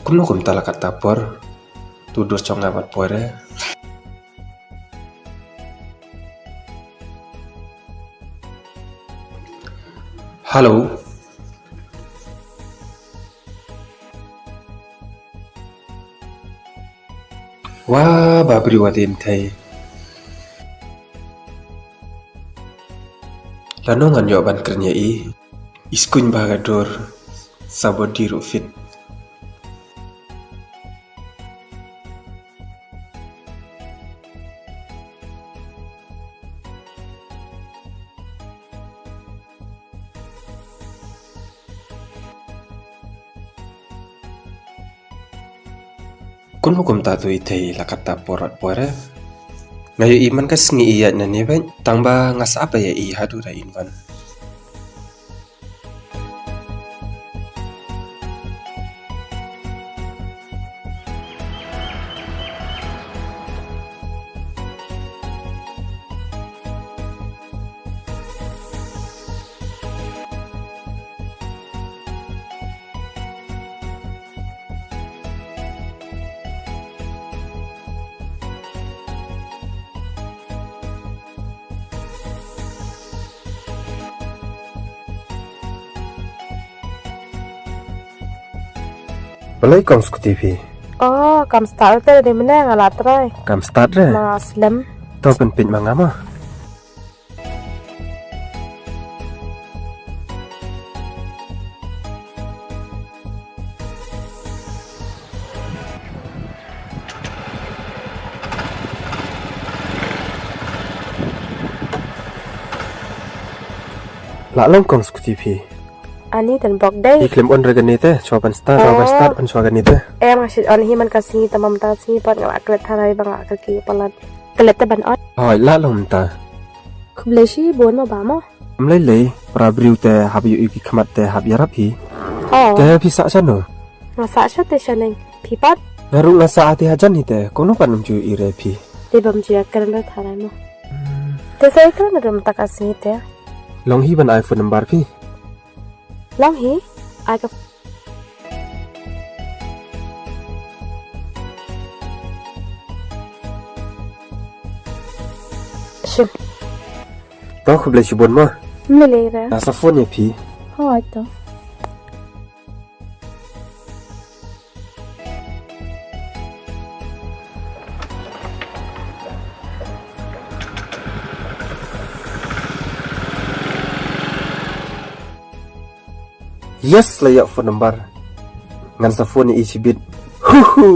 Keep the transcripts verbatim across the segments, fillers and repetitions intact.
Kumno kumta la katta por? Tu dur chong nga bad por eh. Hello. Wa ba briew wa dien thei. Lano ngan ïoh ban kren ïa i. I skuñ ba ka dur. Sa body ruh fit. Kumno kumta tu i thei la katta por wat por eh. Nga ïohi man ka sngi i ïaid na ne bad tang ba nga sa ap ïa i haduh da in wan. Balei kong skuti phi? Oh, kam start te dei mynne nga la try. Kam start re? Ma slem. To pynpeit ma nga mo. La long kong skuti phi. Ani ten bok dei. I khlem on re kane te, chwa ban start, chwa ban start, on chwa kane te. Em nga shi on hi man ka sngi tamam ta sngi pat nga la klet tharai ba nga ka ki palat. Klet te ban on. Hoi, la long ta. Khublei shibun mo ba mo. Am lei lei, para briew te hap ïohi ki khmat te hap ïarap hi. Oh. Te phi sah shano? Nga sah sha te shaneng. Phi pat? Nga ruh nga sah te hajan hi te, kono pat ym ju ïohi re phi. Te bam ju ïa kren re tharai mo. Te sa ïa kren re mynta ka sngi te. Long hi ban ai phone number phi. Long hi, ai ka Shim. To khublei shibun mo. Mlele ra. Nga sa phone ïa phi. Hoi to. Yes, la ïoh phone number. Ngan sa phone ïa i shibit. Hu hu.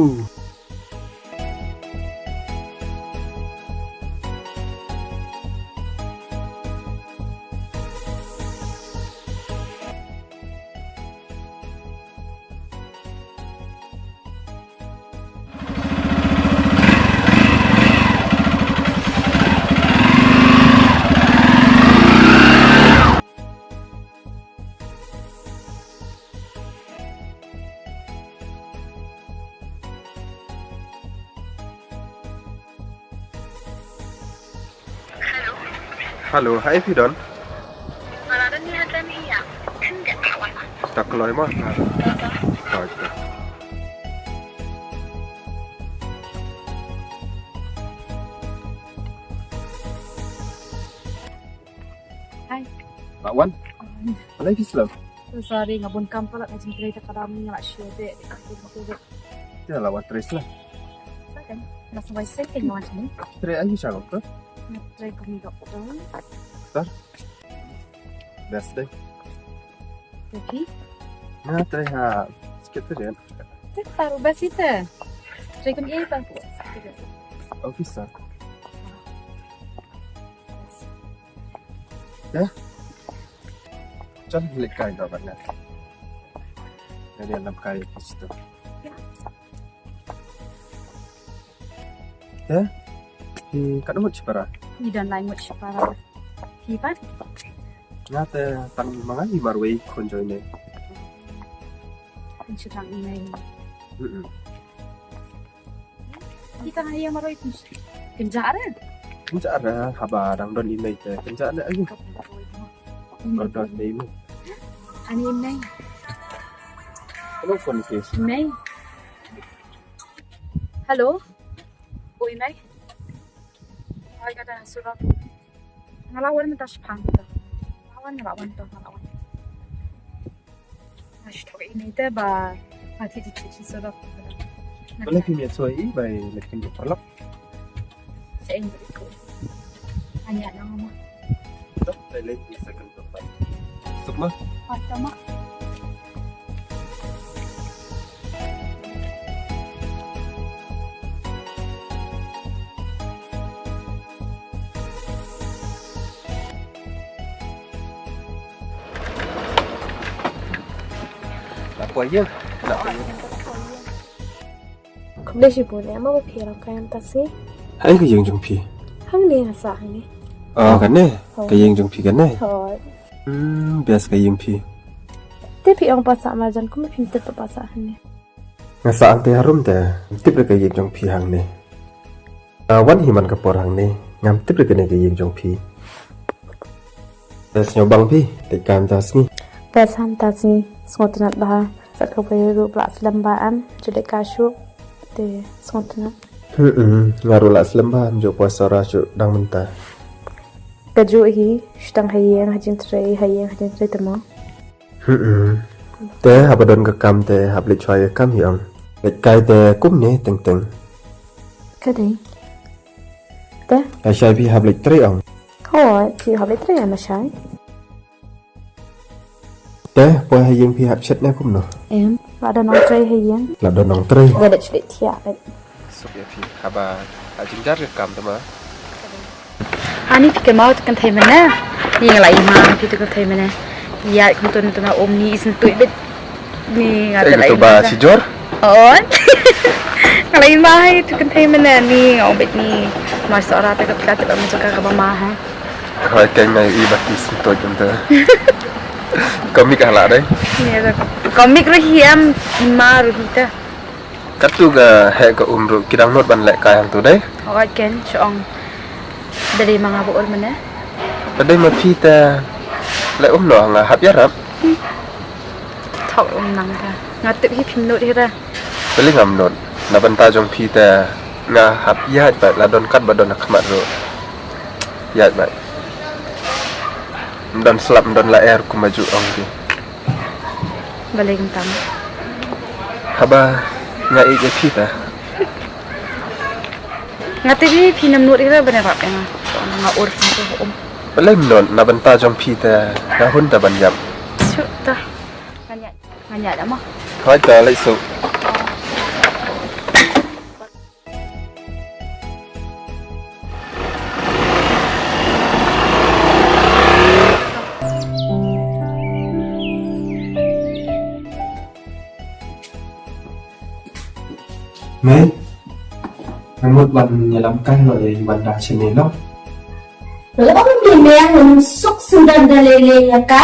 Hello, hi phi don. Nga la don ïa don hi ïa. Khyndiat ka wan. Ta kloi mo. Ta ta. Kloi ta. Hi. Ba wan. Balei phi slem? So sorry, nga bun kam palat, nga jingtrei ta ka dam, nga la shu de. Te la wan trei slem. Kan, nga sa bai seng kan wan sini. Trei ayu sha doktor? Nga trei kum doktor. Doktor? Best dei. Tapi? Nga trei ha secretariat. Te taru best ite. Trei kum ita. Officer. Ya? Chal, leit kai da bad nga. Nga dei lam kai office tu. Ya? Phi katno ngut shipara? Phi don lai ngut shipara. Phi pat? Nga te tang ma nga hi marwei khun jong i mei. Khun shitang i mei. Mm-mm. Kita ha ïa marwei khun shi-, kynjah re. Kynjah re haba dang don i mei te kynjah re ayu. Kap marwei khun. Marwei khun i mei. Ani i mei. Hello phone ke. I mei. Hello. Oi, Mei. Oi, ka dang surok. Nga la wan mynta shaphang to. Nga la wan, nga la wan to, nga la wan. Nga shu thok ine te ba, ba ti ti ti ti surok. Balei phim ïa soi i ba i leit kynduh paralok? Sa ïa ko. Anya na ma. Suk ma. Khublei shibun, eh, ma ba phi ïalam kai mynta sngi? Haei ka ïing jong phi? Hangne nga sah hangne. Oh, kane? Ka ïing jong phi kane? Hooid. Hmm, bias ka ïing phi. Te phi ong pat sah marjan, kumba phim tip pat sah hangne? Nga sah hangtei harum te, ngam tip re ka ïing jong phi hangne. Ah, wan hi man ka por hangne, ngam tip re kane ka ïing jong phi. Te sngewbang phi, te kam ta sngi. Te sam ta sngi, sngewtynnat bha, sa ka bai ruh ba la slem bha am, ju dei ka shuh, te sngewtynnat. Hmm, nga ruh la slem bha, am ju poi sora shuh dang mynta. Ka juh hi, shu dang ha ïing, ha jingtrei, ha ïing, ha jingtrei te mo. Hmm. Te haba don ka kam te hap leit shuwa ïa kam hi ong. Leit kai te kumne teng teng. Ka dei. Te? Ka shai phi hap leit trei ong. Hooid, phi hap leit trei ong ma shai. Te poi ha ïing phi hap shet ne kumno? Em, la don nongtrei ha ïing. La don nongtrei. Nga leit shu leit thiah leit. Suk ïa phi haba ha jingjar ka kam te ma. Ani phi kynmaw te kynthei mynne. Ni nga la ïma phi te kynthei mynne. Ïa kumto kumto na um ni isyntuid bit. Ni nga te la ïma. Ba shijor? Oh. Nga la ïma hai te kynthei mynne ni nga um bit ni. Mar sora te ka pla te ba mynta ka ba ma hai. Hoi keng nai i ba ki syntuid kumto. Komik hala dei. Ni da komik ruh hi em, ïma ruh hi te. Katto ka heh ka um ruh ki dang nud ban leh kai hangto dei. Hooid ken, shu ong. Da dei ma nga ba ur mynne. Da dei ma phi te leh um noh nga hap ïarap. Thok um nang ka. Nga tip hi phim nud hi ra. Balei ngam nud. Na bynta jong phi te nga hap ïaid bad la don kat ba don ha khmat ruh. Ïaid bad. Ym don slap ym don la er kumba ju ong phi. Balei kumta? Haba nga ïeit ïa phi ta. Nga tip hi phi nam nud ira ban ïarap ïa nga. Nga ur phi tu um. Balei ym nud na bynta jong phi ta nga hun ta ban ïap. Shu ta. Nga ñiah, nga ñiah da mo. Hoi ta leit suk. Mei, nga mut ban ïalam kai lo ïa i Wanda shane lo. Lo ong ni mei, ngam suk sendang da lei lei ïa ka.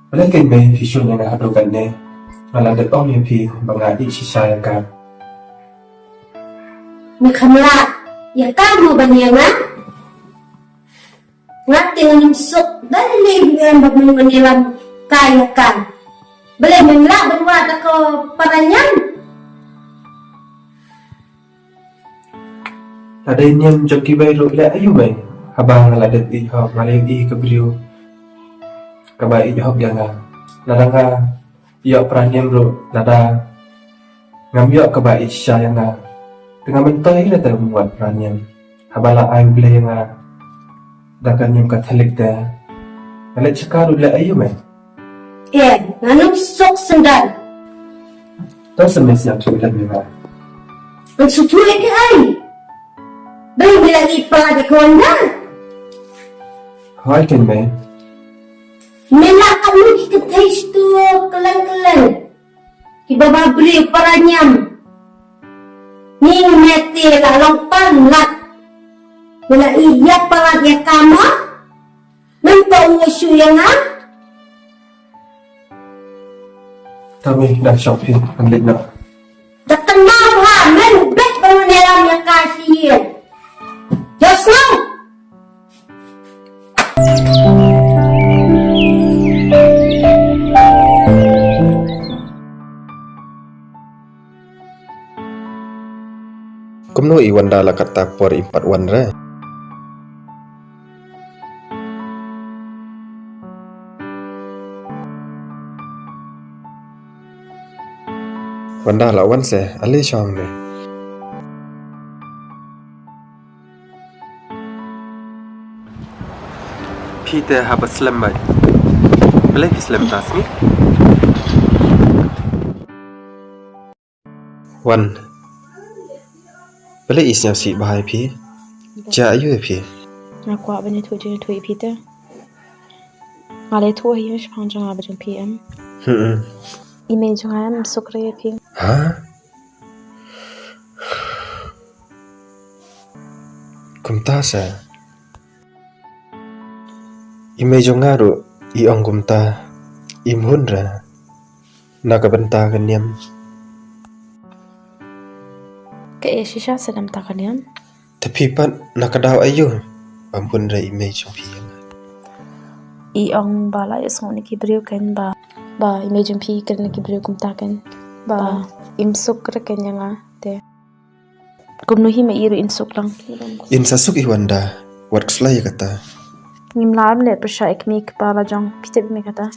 Balei kein Mei phi shun ïa nga haduh katne? Nga la dep ong ïa phi ba nga ïeit shisha ïa ka. Ni kham lah ïa ka mo ban ïa nga. Nga te ngam suk da lei lei ba men ban ïalam kai ïa ka. Balei men lah ban wad da ka para niam. Lada i niam jong kiwei ruh leh aïu Mei, haba nga la dep ïeit hok nga la ïohi ka briew kaba ïeit hok ïa nga. Lada nga ïoh para niam ruh lada ngam ïoh kaba ïeit shisha ïa nga, te nga myntoi ïa lade ban wad para niam. Haba la ai U Blei ïa nga da ka niam Katholik te nga leit sha ka ruh leh aïu Mei. Em, ngam suk sendal. To sa Mei sngewthuh lem ïa nga. Ngam sngewthuh ïa kaei? Balei me la ïeit palat ïa ka Wanda? Hooid keiñ Mei. Me la kat mut ki kynthei shatu kylleng kylleng. Kiba ba briew para niam. Ni me te la long palat. Me la ïeit palat ïa ka mo. Nangta u ïashu ïa nga. Tami da shong phi, ngan leit noh. Da kynmaw ha, men bad ba ngan ïalam ïa ka sha ïing. Ïohsngew. Kumno i Wanda la katta por im pat wan re. Wanda la wan se, ale shong ne. Phi te haba slem bad. Balei phi slem ta sngi? Wan. Balei i sngewsih bha ïa phi? Jia aïu ïa phi? Nga kwah ban ïathuh jingïathuh ïa phi te. Nga la ïathuh ha ïing shaphang jong nga bad jong phi em. Hmm. I mei jong nga em suk re ïa phi. Ha? Kumta sa. I mei jong nga ruh i ong kumta. Im hun re. Na ka bynta ka niam. Kaei shisha sa na ka bynta ka niam? Te phi pat na ka daw aïu bym hun re i mei jong phi ïa nga? I ong ba la ïohsngew na ki briew kein ba, ba i mei jong phi i kren na ki briew kumta kein ba im suk re kein ïa nga te. Kumno hi ma i ruh in suk lang. In sa suk i Wanda, wat khuslai ïa kata. Ngim lah ban leh pyrshah ïa kmie kpa la jong, phi tip me kata.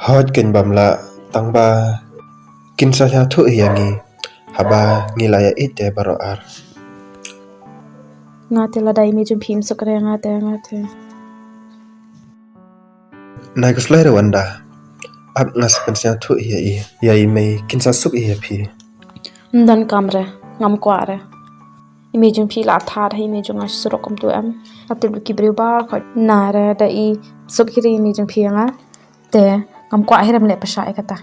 Hooid kein bym lah, tang ba kin sa ïathuh ïa ngi haba ngi la ïa ïeit te baroh ar. Nga te lada i mei jong phi im suk re nga te, nga te. Nai khuslai re Wanda. Ap nga sa pynsngewthuh ïa i, ïa i mei kin sa suk ïa phi. Ym don kam re, ngam kwah re. I mei jong phi la thad ha i mei jong nga surok kumtu em. Nga tip ki briew baroh na re da i suk hi re i mei jong phi ïa nga. Te ngam kwah hi re ban leh pyrshah ïa kata.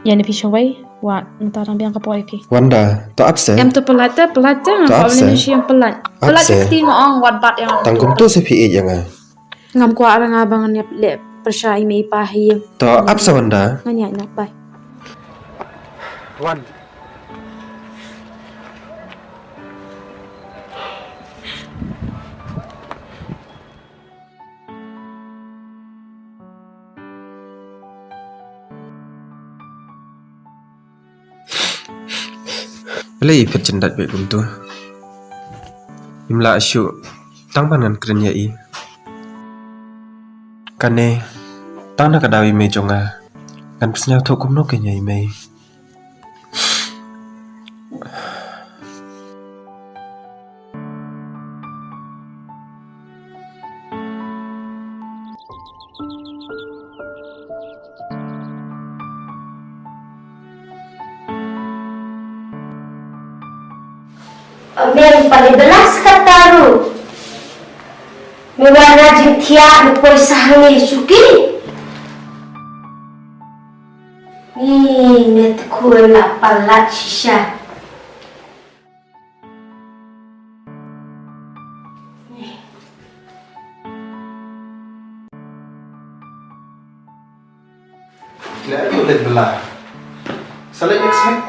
Ïa ne phi shawei, wat mynta dang biang ka por ïa phi. Wanda, to ap se. Em to pyllait te, pyllait te, ngam kwah ban leh shi ïa pyllait. Pyllait te kti nga ong wat bat ïa nga. Tang kumtu se phi ïeit ïa nga. Ngam kwah re nga ba ngan ïa leh pyrshah i mei i pa hi. To ap se Wanda. Ngan ïa ïa bye. Wan. Balei i phet jyndat bad kumtu? Im lah shuh tang ban ngan kren ïa i. Kane tang na ka daw i mei jong nga. Ngan pynsngewthuh kumno kein ïa i mei. Me pale belas kata ruh. Me wan na jingthiah me poi sah ngi shuki. Ni ne tkhun la palat shisha. Kila ayu lek bela. Sa lek expect.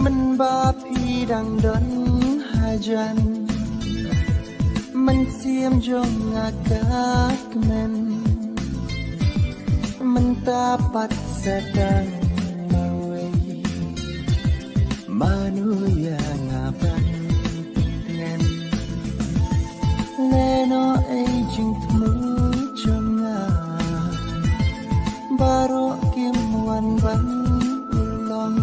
Mynba phi dang don hajan, mynsiem jong nga ka kmen. Mynta pat sa dang marwei, mano ïa nga ban pyngen? Lehnoh ei jingthmu jong nga, baroh kim wan ban urlong.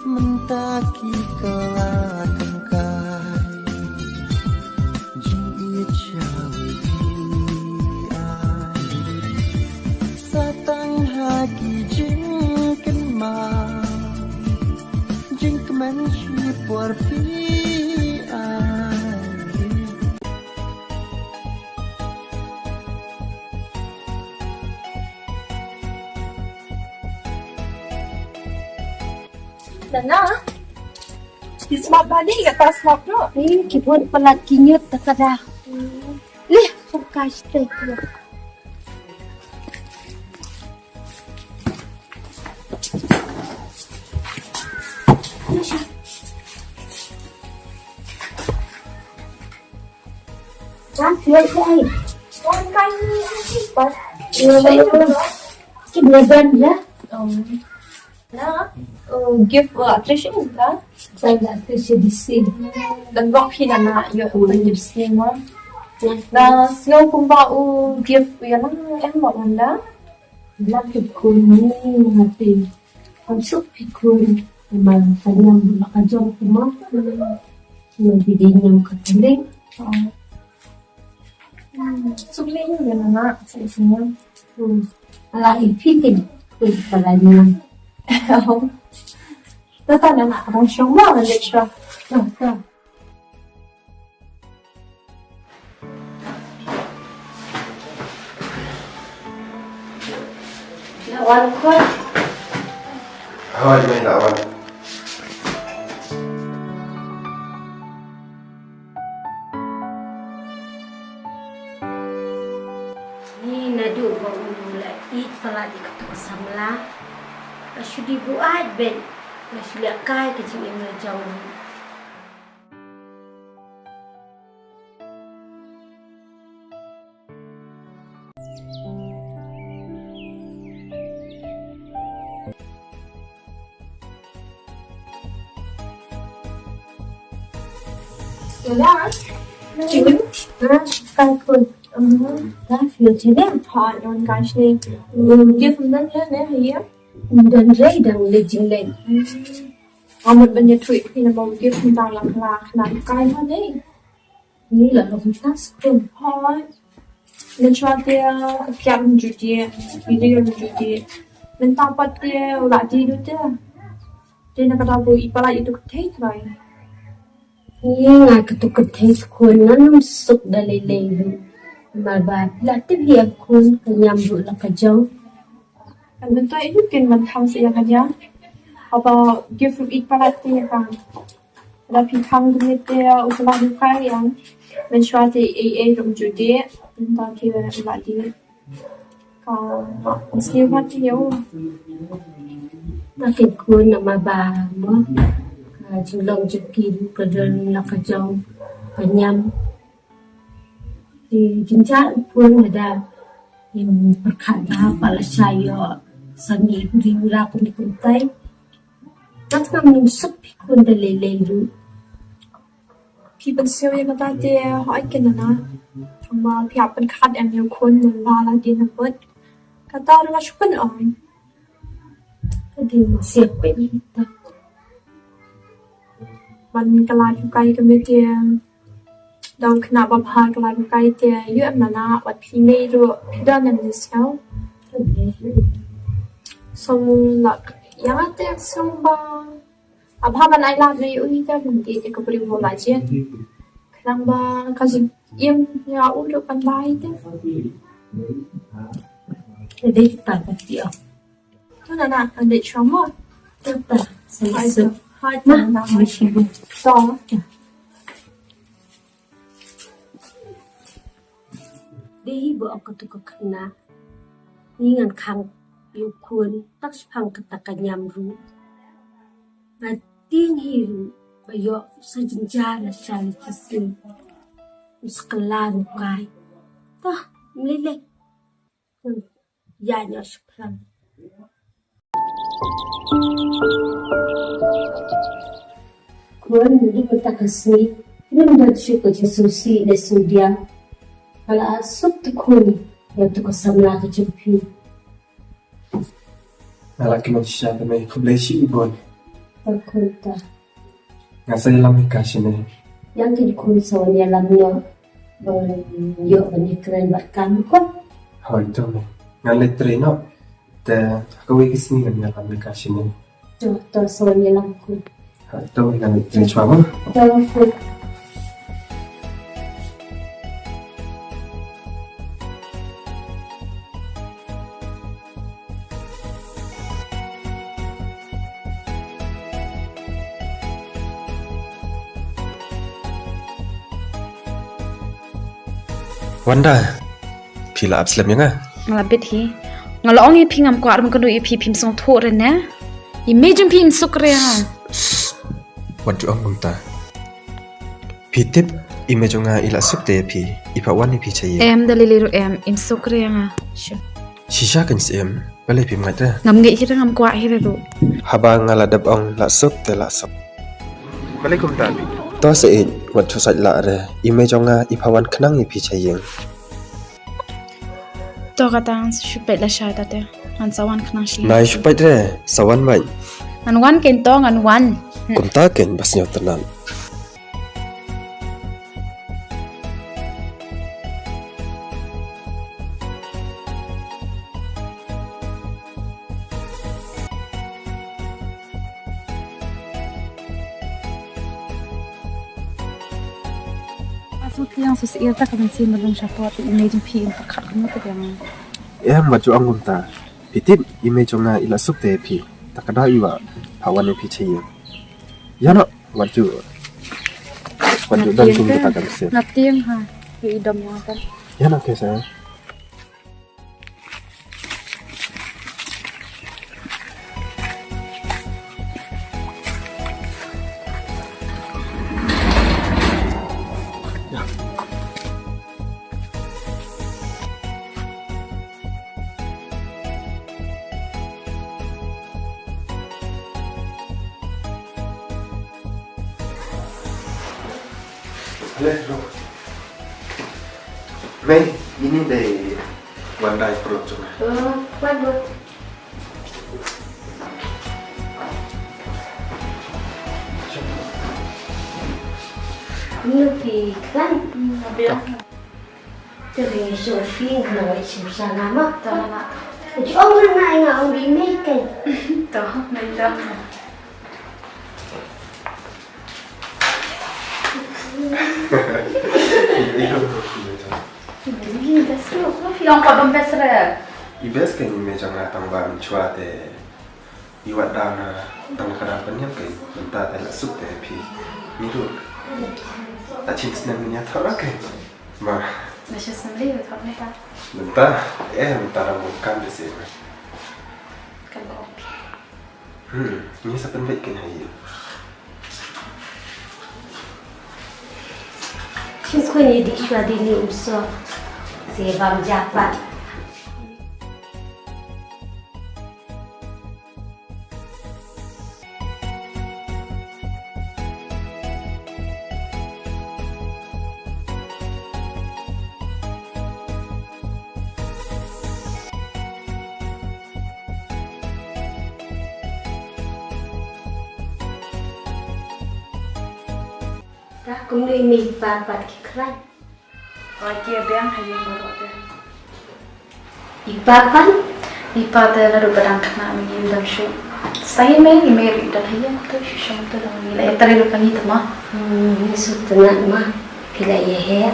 Mynta ki kylla kynkai, jingïeit sha wei ki ai. Sa tang ha ki jingkynmaw, jingkmen shipor phi ai. Nana, ki sngap bani ka ta sngap tu. Eh, ki bun palat ki ñiut ta ka da. Leh, fokus te. Wait, wait. One kind of, but you know, keep the gun, yeah? Um, na, uh, gift, uh, appreciation ka? Sa la appreciate di si. Dan bok phi na na, yo, uh, gift si mo. Na, snow kumba u gift u ya na, em mo anda. La ki kun ni mati. Am suk pi kun. Ma kanyam la ka jong kuma. Ni di di nyam ka kandeng. Suk le ni na na, sa isi mo. Hmm. Ala i pi kin. Pi pala nyam. Tata na na, abang shong mo, na shong. Tata. Lah wan khun. Hoi, mei lah wan. Ni naduh ba u la ïeit palat ïa katu ka samla. Nga shu dei buaid beit. Nga shu lehkai ka jingim la jong u. Hola. Hola. Ah, kai khun. Ah, ka feel che dem. Ha, non kai shne. Hmm, dia pun dan le ne, ya. Dan re dan le jing le. Amut ban ïathuh ïa phi namar u gift mynta u la khlad, khlad kai ha ne. Ni la long tas khun. Hooid. Mynshuwa te ka kiad ruh juh dei, ki ri ruh juh dei. Mynta pat te u la dei ruh te. Te na ka daw ba u ïeit palat ïa tu ka thei trai. Ni nga katu ka thei khun, ngan ym suk da lei lei ruh. Namar ba la tip ïa khun, ka niam ruh la ka jong. Kan bynta ïa u kin ban khang sa ïa ka niam. Haba gift ruh ïeit palat te ïa ka. Lada phi khang kumne te u khlad u kai ïa. Mynshuwa te ei ei ruh juh dei. Mynta ki la dei. Ka sniew bha te ïa u. Ka kit khun namar ba mo. Ka jinglong jong ki ruh ka don la ka jong ka niam. Te jynjar u khun lada im pyrkhat ba pat la shah ïoh sangeh uri ura kumne kumtai. Ngan ym suk phi khun da lei lei ruh. Phi pynsngew ïa kata te hooid keiñ nana. Tangba phi hap pynkhat em ïa u khun namar ba la dien na put. Kata ruh nga shu pynong. Ka dei ma siap peit ïa kata. Man ka la ka kai ka mut te. Dang khynnah babha ka la ka kai te ïoh em nana wat phi mei ruh phi don em ne sngew. Song lak ïa nga te song ba. Abha ban ai lad ri u ite ban ti te ka briew mo la jied. Khnang ba ka jingim ïa u ruh kan lai te. Te dei ta ka ti o. Tu nana, an dei chwa mo. Tu ta, sa ïa suk. Hai tu nana. Ma shi bu. To. Dei hi ba ong katu ka khynnah. Ngi ngan khang ïa u khun, tak shiphang kata ka niam ruh. Ba tieng hi ruh, ba ïoh sa jynjar la shai sa sien. U sa kylla u kai. Tah, mlei lei. Ïa ïa shiphrang. Khun, naduh mynta ka sngi, ngim don shuh ka jingsngewsih ne sngewdiang. Nga la suk te khun, ïa tu ka samla ka jong phi. Nga la kmen shisha te mei, khublei shibun. Khun ta. Nga sa ïalam hi ka shane. Ïa ki khun sa wan ïalam noh. Ban ïoh ban ïakren bad ka khun. Hooid to mei. Ngan leit trei noh. Te ha kawei ka sngi ngan ïalam hi ka shane. To, to sa wan ïalam khun. Hooid to mei ngan leit trei shuwa mo. To khun. Wanda, phi la ap slem ïa nga? Nga la bit hi. Nga la ong ïa phi ngam kwah ruh ban kynduh ïa phi, phim sngewthuh re ne? I mei jong phi im suk re ha. Wat ju ong kumta. Phi tip i mei jong nga i la suk te ïa phi. i phah wan ïa phi cha ïing. Em da lili ruh em, im suk re nga. Shu. Shisha kan siem, balei phim ngeit re? Ngam ngeit hi re, ngam kwah hi re ruh. Haba nga la dep ong la suk te la suk. Balei kumta? To sa ïeit, wat shu sait lah re. I mei jong nga i phah wan khnang ïa phi cha ïing. To kata ngan shu peit lashai ta te. Ngan sa wan khnang shi. Nai shu peit re, sa wan beit. Ngan wan ken to, ngan wan. Hmm. Kumta ken ba sngewtynnat. Nga sngewthuh ïa nga shu syier ta ka mynsiem ba long shapoh te i mei jong phi im pyrkhat kumno te biang. Em, nga ju ong kumta. Phi tip i mei jong nga i la suk te ïa phi. Ta ka daw i phah wan ïa phi cha ïing. Ïa no, wat ju. Wat ju don kum kata ka mynsiem. Nga tieng ha. Ïa i dom ïa nga kan. Ïa no, okay sa. Ale, ro. Mei, ini dei wan dei paralok jong nga. Oh, wan, wan. Ini phi klan. Hmm, biar. Te ri Sophie, na wa isim sana ma. Ta na. Ji ong na nga ong di mei kan. To, mei to. Ïa best ruh, phi ong pat bym best re. I best kan i mei jong nga tang ba mynshwa te i wad da na tang ka dang pynïap kan, mynta te la suk te phi. Ngi ruh. Ta chim snem ngi ïa thok kan. Ma. Na sha snem le thok mynta. Mynta, eh mynta dang bun kam de se. Kan ko. Hmm, ngi sa pynbeit kein ha ïing. Shu khun ïa dih shuwa dih ni um soh. Se bam japat. Ta kumno i mei i pa pat ki khlaiñ? Oi, ki biang ha ïing baroh te. I pa pat? I pa te naduh ba dang khynnah mynnin dang shu. Sa i mei, i mei ruh i don ha ïing te shu shong te dang ngi la ïatrei ruh ka ngi te ma. Hmm, ngi sngewtynnat ma. Phi la ïa heh.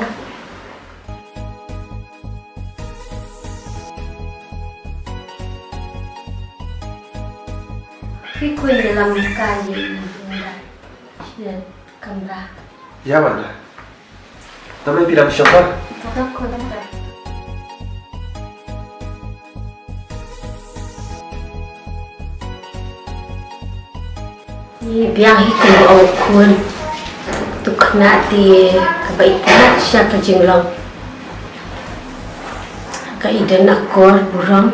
Phi kwah ïalam ka ïa i Wanda. Ïa kamra. Ïa Wanda. Tang mei phi dang shong ba? Ka dang ko dang ba. Ngi biang hi kum u khun. Tu khynnah te kaba itynnat sha ka jinglong. Ka i don akor burom.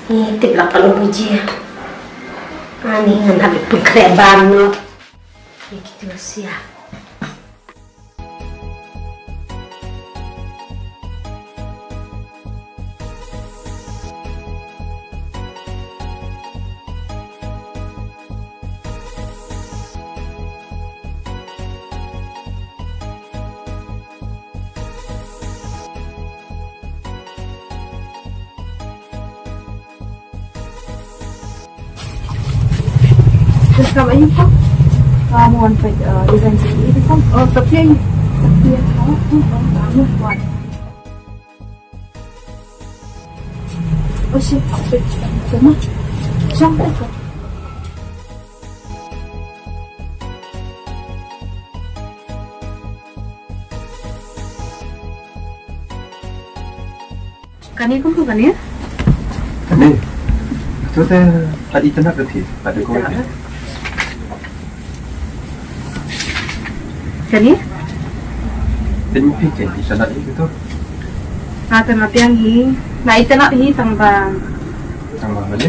Ngi tip la ka long buji. Ani ngan hap pynkhreh bam noh. Ngi kito sia. Terus ka ba ïa ka? Ka mo wan peit, eh, design sendiri kan? Oh, tapi yang, tapi yang awak tu kan kamu buat. Oh, shit, apa itu? Sama. Siapa itu? Kane kumno kane? Kane. Kato te pat itynnat ka phi, pat decorate. Kane? Pynphi ke itynnad hi tu. Nga te nga biang hi. Nga itynnad hi tang ba. Tang ba bale.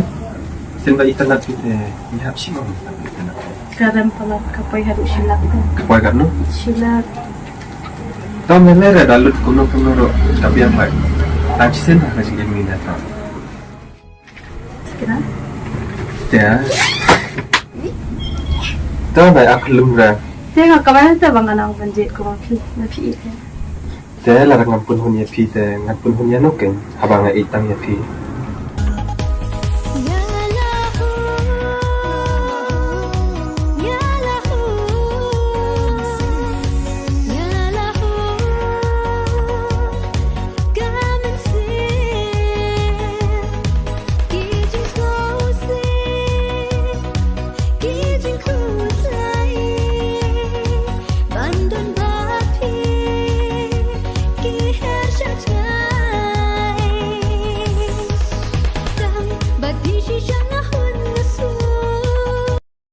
Sien ba itynnad hi te ngi hap shi mo tang itynnad. Ka rem palat ka poi haduh shi lak tu. Ka poi katno? Shi lak. Tang me le re da lut kumno kumno ro ka biang bai. Tang sien ha ka jingim ngi na ta. Kena. Te. Te bai ak lum ra. Te nga ka bai te bang anang ban je ko phi na phi te. Te la ngam pun hun ya phi te ngam pun hun ya no ken. Haba nga itang ya phi.